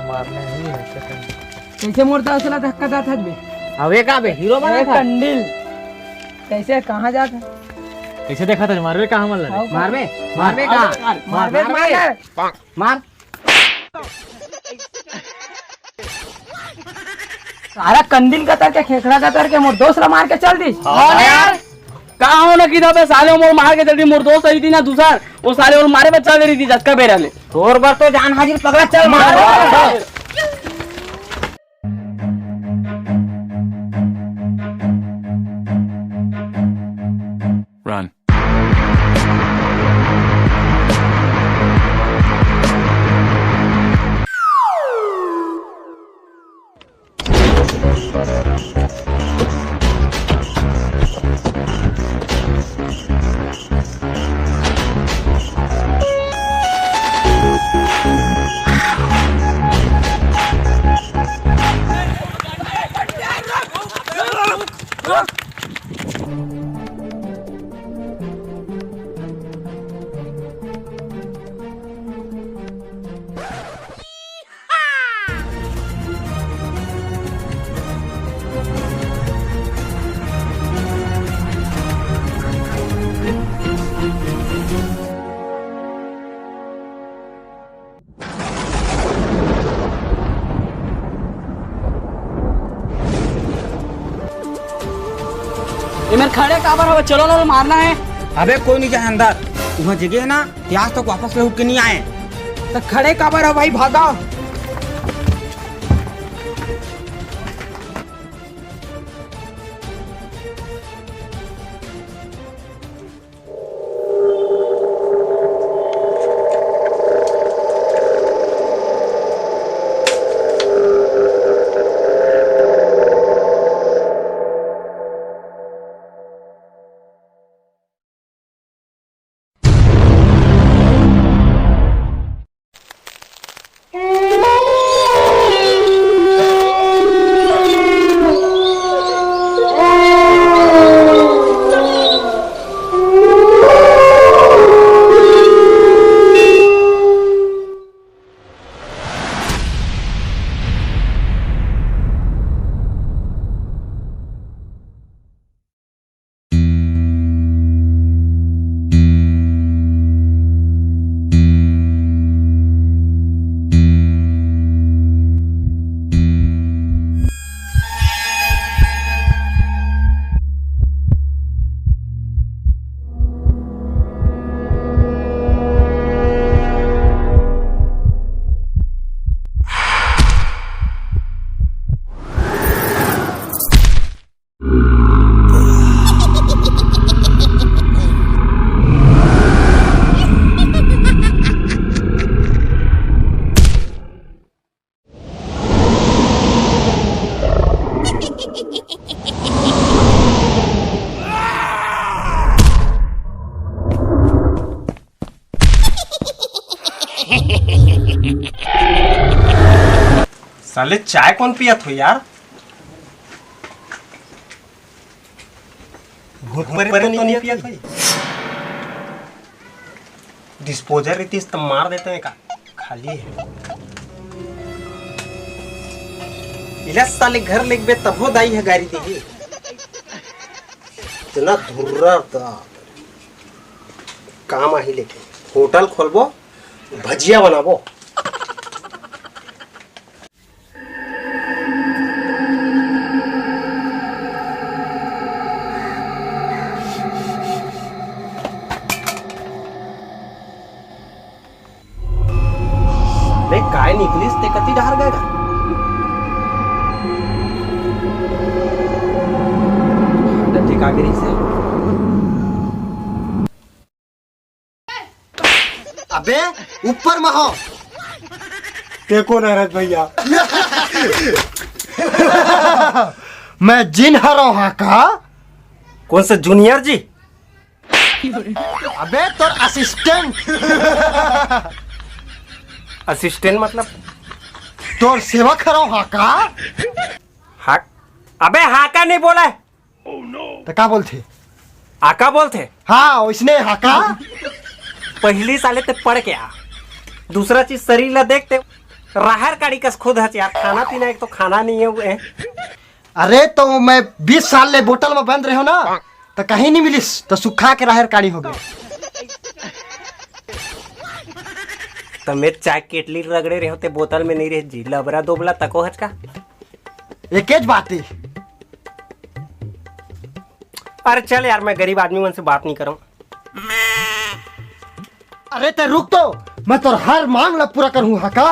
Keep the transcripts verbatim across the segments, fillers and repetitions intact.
मारने ही है, क्या करें? कैसे मोर दस ला धक्का जात हस बे? अबे का बे, हीरो बना अरे था? कंडील, कैसे, कहाँ जात है? कैसे देखा था? मारबे कहाँ मन ला रे? मारबे, मारबे का? मारबे, मार, मार। मार। सारा कंदील कतर के, खेखड़ा कतर के मोर दोस्त ला मार के चल दिस। हाँ यार, का हो ना किधर बे साले, मोर मार के चल दी, मोर दोस्त आई थी ना दूसर, वो साले वो मारे बच्चा दे रही थी जसका बेरा ले। तोर बर तो जान हाजिर पगला, चल मार। Run. ए मेर खड़े काबर हवे? चलो ना, मारना है। अबे कोई नहीं जाए अंदर, वहाँ जगह है ना, ते आज तक वापस लौट के नहीं आए। तो खड़े काबर हवे भाई, भागा। साले चाय कौन पियत हो यार? भूत प्रेत तो नहीं पियत हो? डिस्पोजल रहितिस त मार देते हैं का? खाली है। इला साले घर लेगबे तभो दाई ह गारी देही। इतना धुर्रा दा काम आही लेकिन। होटल खोलबो, भजिया बनाबो। ले काय निकलिस ते कति डहर गए गा? डट्टी का गिरी से? अबे ऊपर म हो। ते कोन हरत भैया? मैं जिन हरो हा का? कौन सा जूनियर जी? अबे तोर असिस्टेंट। असिस्टेंट मतलब? तोर सेवक हरो हा का? हा, अबे हाका नहीं बोला है। त का बोलथे? आका बोलथे? हाँ, वैसने हाका। पहली साले ते पढ़ के आ, दूसरा चीज शरीर ला देखते। राहर काड़ी कस खुद हस यार, खाना पीना एक तो खाना नहीं है वो है। अरे तो मैं बीस साल ले बोतल में बंद रहे हो ना, तो कहीं नहीं मिलिस, तो सुखा के राहर काड़ी हो गए। तो मैं चाय केटली रगड़े रहे होते, बोतल में नहीं रहे जी, लबरा दोबला तको हच का। एकेज बात ही। अरे चल यार, मैं गरीब आदमी मन से बात नहीं करूं। अरे ते रुक तो, मैं तोर हर मांग ला पूरा करहूं, हा का?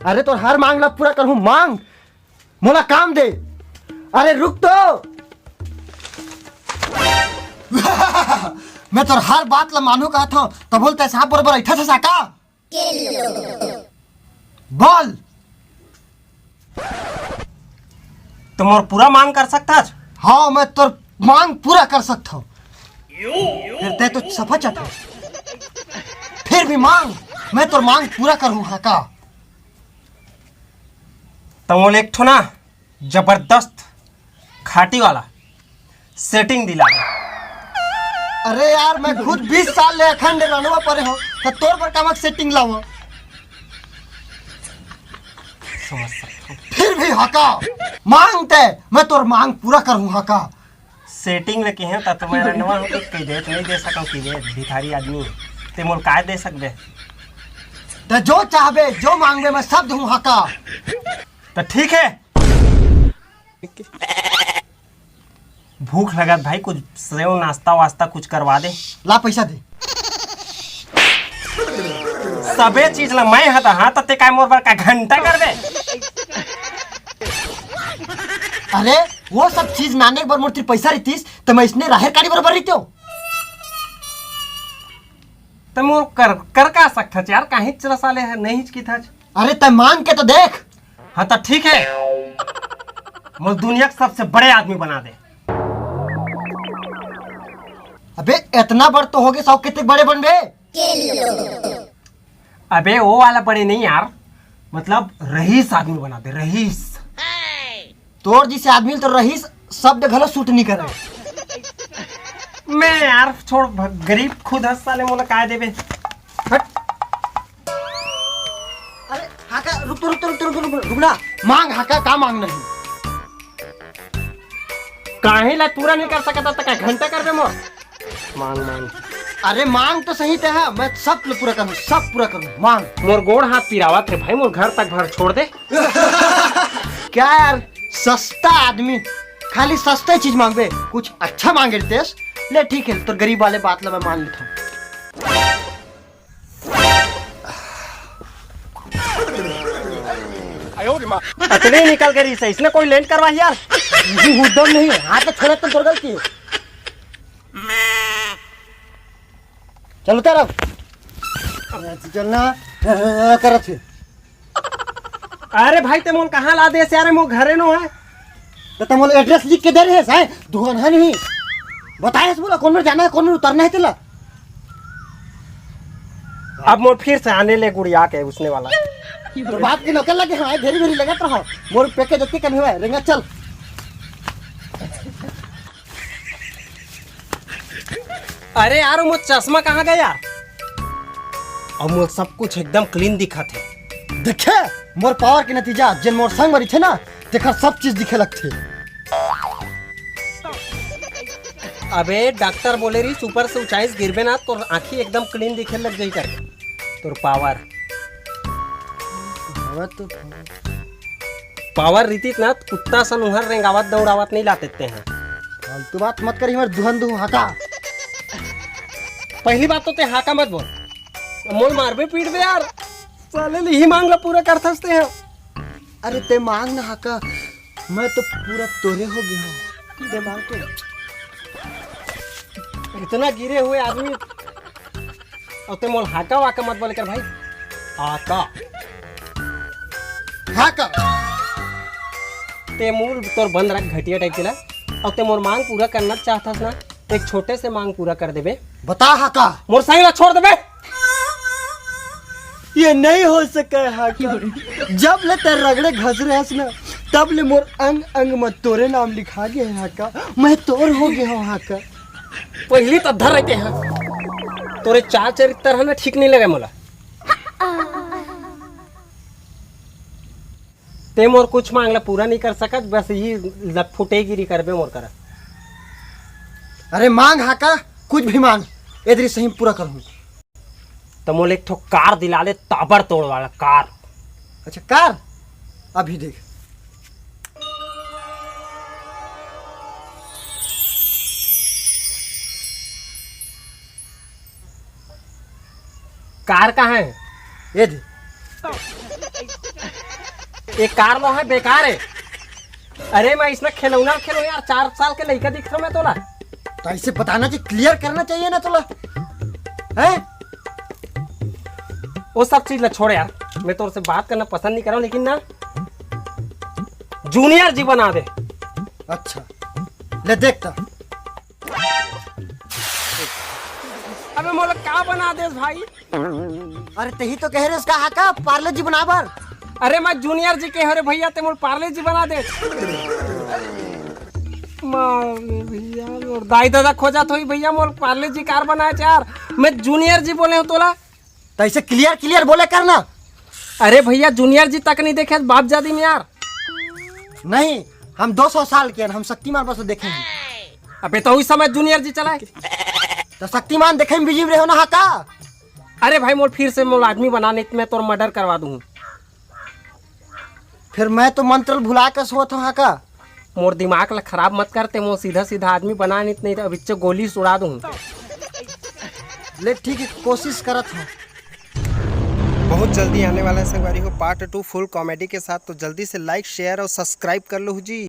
अरे तोर हर मांग ला पूरा करहूं, मांग, मोला काम दे। अरे रुक तो। मैं तोर हर बात ला मानू कहत हूं, तब बोलते साहब बरोबर ऐठा था साका। बोल। तो मोर पूरा मांग कर सकता है? हाँ, मैं तोर मांग पूरा कर सकता हूँ। फिर ते तो सफा चट है। फिर भी मांग, मैं तोर मांग पूरा करूँ, हाँ का? तो मोल एक ठो ना जबरदस्त खाटी वाला सेटिंग दिला दे। अरे यार, मैं खुद बीस साल ले अखंड रनवा परे हो, तो तोर बर कामक सेटिंग लावा। समझ सकता हूँ। फिर भी हका, मांग ते, मैं तोर मांग पूरा करूँ हका। सेटिंग ले कहे त तो मैं रनवा हूँ, कह दे, नहीं दे सकूँ, कह दे, भिखारी आदमी। ते मोल काय दे सकबे? ते जो चाहबे, जो मांगबे, मैं सब दूँ हका। तो ठीक है। भूख लगत भाई, कुछ सेव नाश्ता वास्ता कुछ करवा दे। ला पैसा दे। सबे चीज ला मैं हता, हाँ, त ते काय मोर बर का घंटा करबे? अरे, वो सब चीज नाने बर मोर तीर पैसा रहितिस, त मैं इसने राहेर काड़ी बरोबर रहितो। त मोर कर, कर का सकथच यार, काहीच रसा ले है, नहीं हिचकिथच। अरे, तै मांग के तो देख। हाँ, तो ठीक है, मोर दुनिया के सबसे बड़े आदमी बना दे। अबे, इतना बड़ तो होगे, सौ कितने बड़े बनबे? अबे, वो वाला बड़े नहीं यार, मतलब रईस आदमी बना दे, रईस। तोर जैसे आदमी तो रईस शब्द घलो सूट नहीं करे। मैं यार, छोड़, भ-, गरीब खुद हस साले, मोला काय देबे? हट। अरे, हाका, रुक तो, रुक तो, रुक तो, रुक तो, रुक, रुक ना। मांग हाका, का मांग नहीं? काहे ला पूरा नहीं कर सकता, त का घंटा करबे मोर? मांग, मांग। अरे, मांग तो सही ते हा, मैं सब ला पूरा करूँ, सब पूरा करूँ, मांग। मोर गोड़ हाथ पिरावत हे भाई, मोर घर तक भर छोड़ दे। क्या यार, सस्ता आदमी, खाली सस्ता ही चीज मांगबे, कुछ अच्छा मांगे रितेश। ले ठीक है, तोर गरीब वाले बात ला मैं मान लेता हूँ। अतने निकल के रईस, इसने कोई लेंट करवा यार। उद्दम नहीं, हाथ में छोड़े तो तोर गलती है। चल उतर अब। चलना, करत है। अरे भाई, ते मोल कहाँ ला दे यार, मोर घरे नो है। तो ते मोल एड्रेस लिख के दे रहे हैं, धुआं है नहीं। बताए बोला, कौन में जाना है, कौन में उतरना है तेला। अब मोर फिर से आने ले गुड़िया के उसने वाला। तो बात की नकल लगे, हाँ, घेरी घेरी लगत रहो। मोर पैकेज जतके कन हुआ है, रेंगा चल। अरे यार, मोर चश्मा कहाँ गया? अब मोर सब कुछ एकदम क्लीन दिखत है। देखे, मोर पावर के नतीजा, जेन मोर संग मरी थे ना, तेखर सब चीज दिखे लगथे। अबे, डॉक्टर बोले रही, ऊपर से ऊंचाई से गिरबे ना, तोर आंखी एकदम क्लीन दिखे लग जाई कर। तोर पावर। पावर तो पावर रीतित ना, कुत्ता सन उहर रेंगावत दौड़ावत नहीं लाते ते हैं। फालतू बात मत करी, हमर दुहन दुहू हाका। पहली बात तो ते हाका मत बोल, मोल मारबे पीटबे यार। साले ले ही मांग ला पूरा करथस ते हैं। अरे ते मांग ना हाका, मैं तो पूरा तोरे हो गया हूँ। ते मांग तो। इतना गिरे हुए आदमी, और ते मोल हाका वाका मत बोले कर भाई। हाका। हाका। ते मुंह तोर बंद रख, घटिया टाइप के ना। और ते मोर मांग पूरा करना चाहता ना, एक छोटे से मांग पूरा कर देबे। बता हाका। मोर साई ला छोड़ देबे। ये नहीं हो सके हाका। जब ले ते रगड़े घसरे हस ना, तब ले मोर अंग अंग में तोरे नाम लिखा गए हाका। मैं तोर हो गया हूँ हाका। पहिली तो धर रहते हैं। तोरे चाल चरित्र ह ना ठीक नहीं लगे मोला। ते मोर कुछ मांग ला पूरा नहीं कर सकत, बस ये लटफुटेगिरी करबे मोर करा। अरे मांग हाका, कुछ भी मांग, एदरी सही पूरा करहूं। त मोला एक ठो कार दिला ले, ताबड़तोड़ वाला कार। अच्छा कार, अभी देख। कार कहाँ है? ये दे। ये कार लो है, बेकार है। अरे मैं इसमें खिलौना खेलूं यार, चार साल के लइका दिखता मैं तोला। तो ऐसे बताना चाहिए, क्लियर करना चाहिए ना तोला, हैं? वो सब चीज ला छोड़ यार, मैं तोर से बात करना पसंद नहीं कर रहा हूँ, लेकिन ना जूनियर जी बना दे। अच्छा, ले देखता। अबे मोला का बना देस भाई? अरे तेही तो कहे रेस का हाका पार्ले जी बना बर। अरे मैं जूनियर जी के हरे भैया, ते मोला पार्ले जी बना दे। मार दे भैया, मोर दाई दादा खोजत होही भैया, मोला पार्ले जी कार बनाए यार। मैं जूनियर जी बोले हूँ तोला। तो ऐसे क्लियर क्लियर बोले करना। अरे भैया जूनियर जी तक नहीं देखे बाप जादी में यार। नहीं, हम दो सौ साल के हैं, हम शक्तिमान बस देखे हैं। अबे तो उस समय जूनियर जी चलाए। तो शक्तिमान देखे में बिजी रहो ना हाका। अरे भाई मोर फिर से मोर आदमी बना, नहीं तो मैं तोर मर्डर करवा दूं। फिर मैं तो मंत्र भुला के सोत हूँ हाका। मोर दिमाग ला खराब मत करते, मोर सीधा सीधा आदमी बना, नहीं तो नहीं तो अभी गोली से उड़ा दूं। ले ठीक है, कोशिश करत हूँ। बहुत जल्दी आने वाला है संगवारी हो पार्ट टू फुल कॉमेडी के साथ, तो जल्दी से लाइक शेयर और सब्सक्राइब कर लो जी।